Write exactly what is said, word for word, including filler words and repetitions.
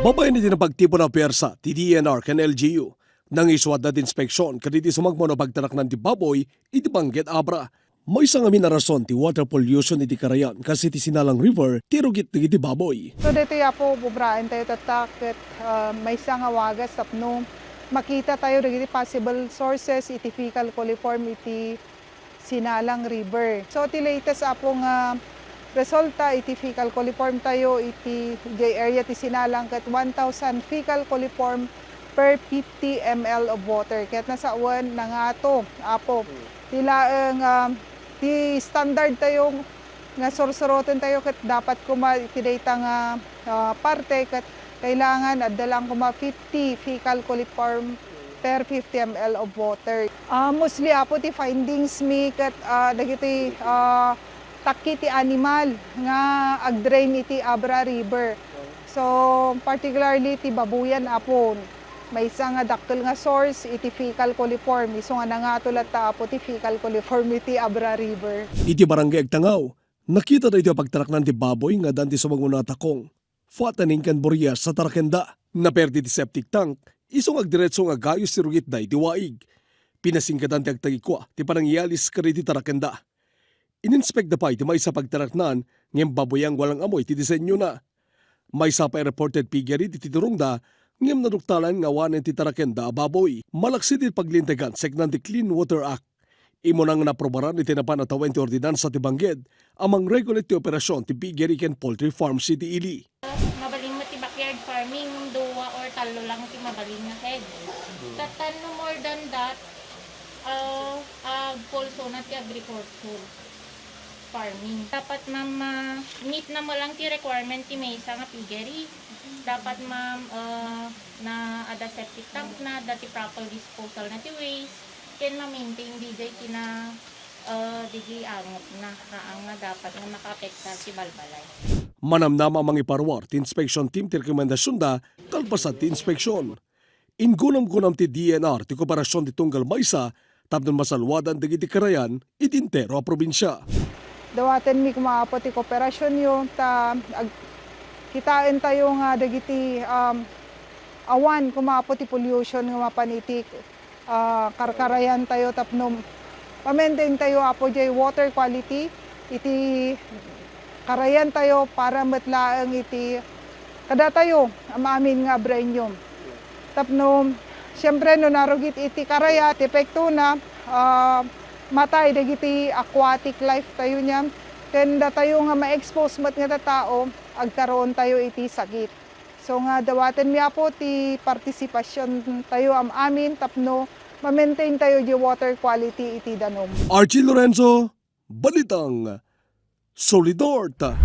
Babaen iti napagtipon a puwersa ti D E N R ken L G U, nangisuatda ti inspeksion kadagiti sumagmamano a pagtaraknan ti baboy iti Bangged, Abra. Maysa ngamin a rason ti water pollution iti karayan kas iti Sinalang River ti rugit dagiti baboy. So, daytoy, Apo, bubraentayo tatta ket, ah, maysa nga wagas tapno makitatayo dagiti possible sources iti fecal coliform iti Sinalang River. So, ti latest, Apo, nga resulta iti fecal coliform tayo iti idiay area ti Sinalang ket one thousand fecal coliform per fifty M L of water. Ket nasawen, nangato, Apo. Ti laeng, ah, ti standard tayo nga sursuroten tayo ket dapat koma iti dayta nga, ah, parte ket kailangan adda lang koma fifty fecal coliform per fifty M L of water. Ah, mostly, Apo, ti findings mi ket, ah, dagiti, ah, takki ti animal nga agdrain iti Abra River. So, particularly ti babuyan, Apo, maysa nga dakkel nga source iti fecal coliform, isu nga nangato latta, Apo, ti fecal coliform iti Abra River. Iti Barangay Agtangaw, nakita daytoy a pagtaraknan ti baboy nga addaan ti sumagmamano a takong, fattening ken burias a tarakenda. Naperdi ti septic tank, isu nga agdiretso nga agayus ti rugitda iti waig. Pinasingkatan ti agtagikua ti panangiyalis kadagiti tarakenda. Ininspekda pay ti maysa a pagtaraknan ngem baboyan nga walang amoy ti disenyona. Maysa pay a reported piggery ti titurongda ngem naduktalan nga awanen ti tarakenda a baboy. Malaksid iti paglintegan, seknan ti Clean Water Act. Immuna nga naaprobaran iti napan a tawen ti ordinansa ti Bangged a mangregulate ti operasyon ti piggery ken poultry farms iti ili. Mabalin met ti backyard farming, dua or tallo lang ti mabalin nga head. Ket no more than that, ah, agfalsona ti agriculture farming. Dapat, ma'am, ma-meet na met lang ti requirement ti maysa nga piggery. Dapat, ma'am, ah, na adda septic tank na, adda ti proper disposal na ti waste, ken ma-maintain diay ti na, ah, diay angopna, haan nga dapat nga makaapektar ti balbalay. Manamnama a mangiparuar ti inspection team ti rekomendasionda kalpasan ti inspeksion. Ingunamgunam ti D E N R ti kooperasion ti tunggal maysa tapno masalwadan dagiti karayan iti entero a probinsia. Dawatenmi koma, Apo, ti kooperasionyo ta ag-, kitaentayo nga dagiti, um, awan koma, Apo, ti pollution nga mapan iti, ah, karkarayantayo tapno ma-maintaintayo, Apo, diay water quality iti karayantayo para met laeng iti kadatayo am-amin nga Abreño. Tapno, siempre, no narugit iti karayan, ti epektona, ah, matay dagiti aquatic life tayo niyan. Ken datayo nga ma-expose met nga tattao, agkaroon tayo iti sakit. So nga dawatenmi, Apo, ti partisipasion tayo am-amin tapno ma-maintain tayo di water quality iti danum. Archie Lorenzo, Balitang Solidort.